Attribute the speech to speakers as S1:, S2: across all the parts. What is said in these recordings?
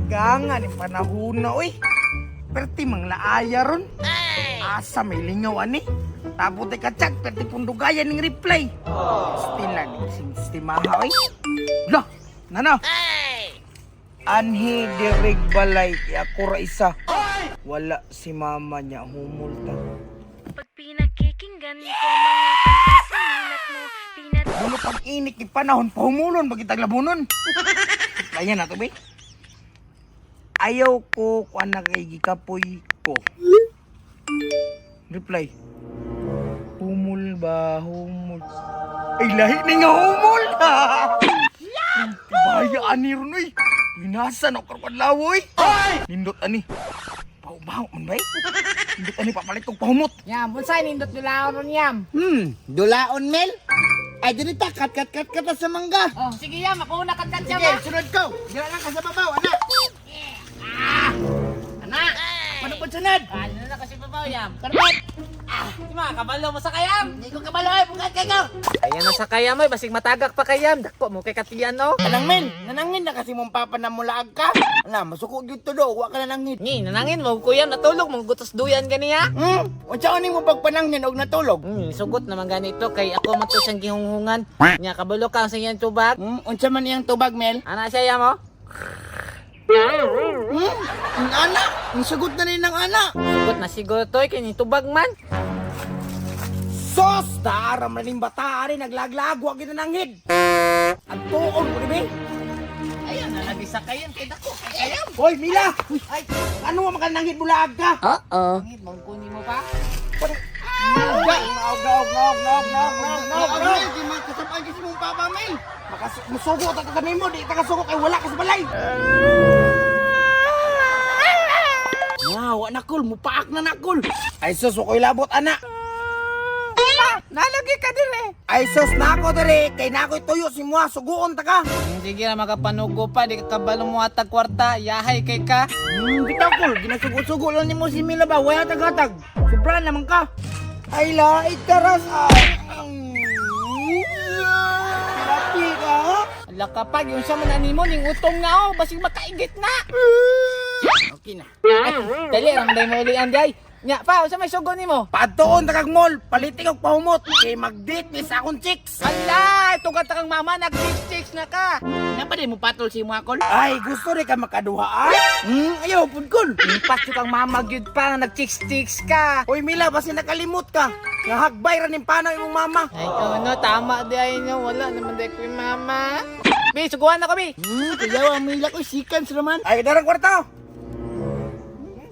S1: Ganga ni panahon na, uy. Perti mang laaya ron. Asa may lingaw ani. Tapos ay ka-chat, perti pundugayan ning reply. Still na ning sistimaha, uy. Lah, nana. Anhi dirig balay, kay ako ra isa. Wala si mama niya, humulta.
S2: Pag pinakikinggan ko mga kantang sinulat mo, pinat
S1: Dulo pag init ni panahon, pahumulon, bagitag labunon. Kaya na to, be. Ayaw ko kuan na kay gikapoy ko. Reply. Humul ba, humul. Ay, lahi ni nga humul! Bahaya ani ron, uy. Pinasa na karong adlaw, uy. Nindot ani. Paubaw man bay. Nindot ani papalit og pahumot.
S3: Yam, unsay nindot dulaon ron yam?
S4: Dulaon Mel. Ay dili ta kat kat kat kat sa mangga.
S3: Oh, sige yam, ako una kat kat yam.
S4: Sige,
S3: ah.
S4: sunod ko. Dira lang ka sa babaw, anak. Ah! Anak, ano po sunod?
S3: Ano na kasi babaw yam?
S4: Karpat.
S3: Ah, di ma, kabalo mo sa kayam.
S4: Hindi ko kabalo ay bukat kayo.
S3: Ayan na sa kayam oy, basig matagak pa kayam. Dako mo kay katiyan no.
S4: Anang Mel, nanangin na kasi mong papa na mulaag ka. Ala, masuko gyud to do, wa ka nanangin.
S3: Ni, nanangin mo ko yam, natulog mo gutos duyan ganiya.
S4: Unsa ni mo pagpanangin og natulog?
S3: Sugot naman ganito kay ako man to siyang gihunghungan. Nya kabalo ka sa iyang tubag.
S4: Unsa man iyang tubag Mel?
S3: Ana siya yam oh.
S4: Ang ana, ang sagot na rin ng ana.
S3: Sugot na siguro toy kay ni tubag man.
S1: Sos! Daaram na ning bata ari naglaglag wa gid nanghid. Ang tuon ko ni be.
S3: Ayan na lagi sa kayam kay dako kay kayam.
S1: Hoy Mila! Uy, ay, ano mo makananghid bulaag ka?
S3: Oo. Nangit mo kunin mo pa.
S1: Naog, naog, naog, naog, naog, naog, naog,
S4: Naog,
S1: naog.
S4: Mel, di man kasabay kasi mong papa Mel.
S1: Musugo ta ka nimo, di ta kasugo kay wala ka sa balay.
S4: Nga, wa na kul, mupaak na nakul.
S1: Ay sus, wakoy labot ana.
S3: Nalagi ka dire.
S1: Ay sus, nako dire kay nakoy tuyo si mua, suguon ta ka.
S3: Sige na makapanugo pa, di ka kabalo mo atag kwarta, yahay kay ka.
S4: Bitaw kul, ginasugo-sugo lang nimo si Mila ba, wala tag-hatag.
S1: Sobra naman ka. Ay lait taras ay. Lapi ka. Ha?
S3: Ala ka pag, yung sa man animo, ning utong na oh, basig makaigit na.
S4: Okay na.
S3: Ay, dali, ramday mo uli ang day. Nya, pa, unsa may sugo nimo?
S1: Padtuon ta kag mall, palitik og pahumot kay mag-date ni sa akong chicks.
S3: Ala, tugat ta kang mama, nag chicks na ka.
S4: Napa di mo patol si mga kol?
S1: Ay, gusto rin ka makaduha ay?
S4: Ayaw pud kol.
S3: Impas yung kang mama gyud pa, nag chicks ka.
S1: Uy Mila, basta nakalimot ka. Nga hagbay ra ning panaw imong mama.
S3: Ay, ano, tama di ay nyo, wala naman di ko yung mama. Bi, suguhan na kami.
S4: Kuyaw ang Mila ko sikans raman.
S1: Ay, darang kwarta.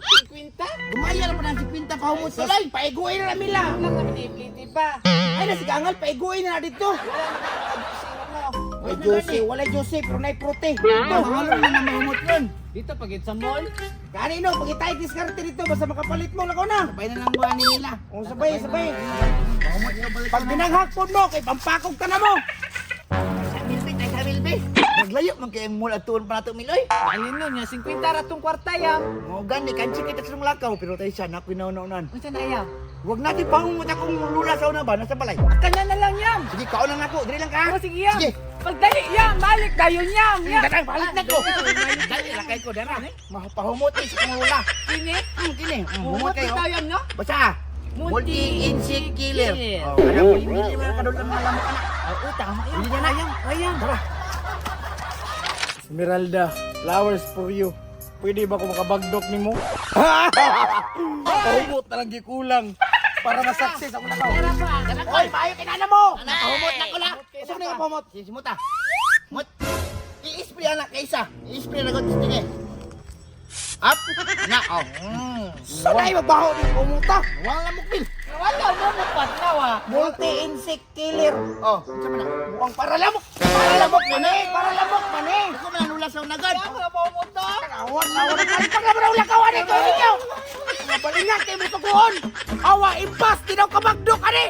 S3: 50?
S4: Gumaya ra pa na si Pinta pahumot
S1: Sus,
S4: tulay.
S1: paiguin na Mila.
S3: Wala kami ni Pliti pa.
S1: Ay, nasigangal, paiguin na dito.
S3: Wala
S1: Ay, Jose, wala Jose, pero naay prote.
S4: Ito, mahalo na na mahumot ron.
S3: Dito pagit sa mall.
S1: Kanino, pagitay diskarte dito, basta makapalit mo, lakaw na.
S4: Sabay na lang buwan ni Mila.
S1: O, sabay, sabay.
S4: Mahumot nga balik.
S1: Pag binanghakpon mo, kay pampakog ka na mo.
S4: Sa Milby, tayo sa Milby. Naglayo man kay mall at tuon pa nato Miloy.
S3: Alin nun, yung 50 ra tong kwarta yam.
S4: Mo gani kansi kita sa lakaw pero tayo siya na kinaunanan.
S3: Unsa na yam?
S4: Huwag natin pahumot akong lula sa una ba nasa balay.
S3: Akala na lang yam.
S4: Sige, kaon lang ako. Dili lang ka.
S3: Oh, sige yam.
S4: Sige.
S3: Pagdali yam, balik dayon yam. Yam.
S4: Dadang balik na ko. Dali lang kay ko dara. Mahapahumot ni sa kong lula.
S3: Kini?
S4: Kini.
S3: Humot
S4: Humot kayo.
S3: kayo yam no?
S4: Basta. Multi-insect killer. Oh, kada pili man kadol ang mga lamok anak.
S3: Oo, tama yam.
S4: Hindi na
S3: yam. Ayam.
S4: Tara.
S1: Esmeralda, flowers for you. Pwede ba ko makabagdok nimo? Pahumot na lang gikulang para masakses ako lakaw.
S3: Tara pa.
S1: Oy, maayo kinana mo!
S4: Pahumot na ko la.
S1: Usok na ka pahumot.
S4: Sige, simuta. Mut. I-spray anak kaysa. I-spray na ko tingi. Up. Na oh.
S1: Sanay mabaho ni pumuta.
S4: Wala lamok bil.
S3: Wala mo mo patnaw ah.
S1: Multi-insect killer.
S4: Oh, unsa man na?
S1: Mukhang para lamok. Para lamok man eh. Para lamok man eh.
S4: Ako man ang lula sa unagad.
S3: Ako na pahumot no?
S1: Awan, awan, awan. Pag naman ang lakawan ito, ikaw. Mabalingat kay mo sukuon. Awa, impas, di daw kabagdok, ani.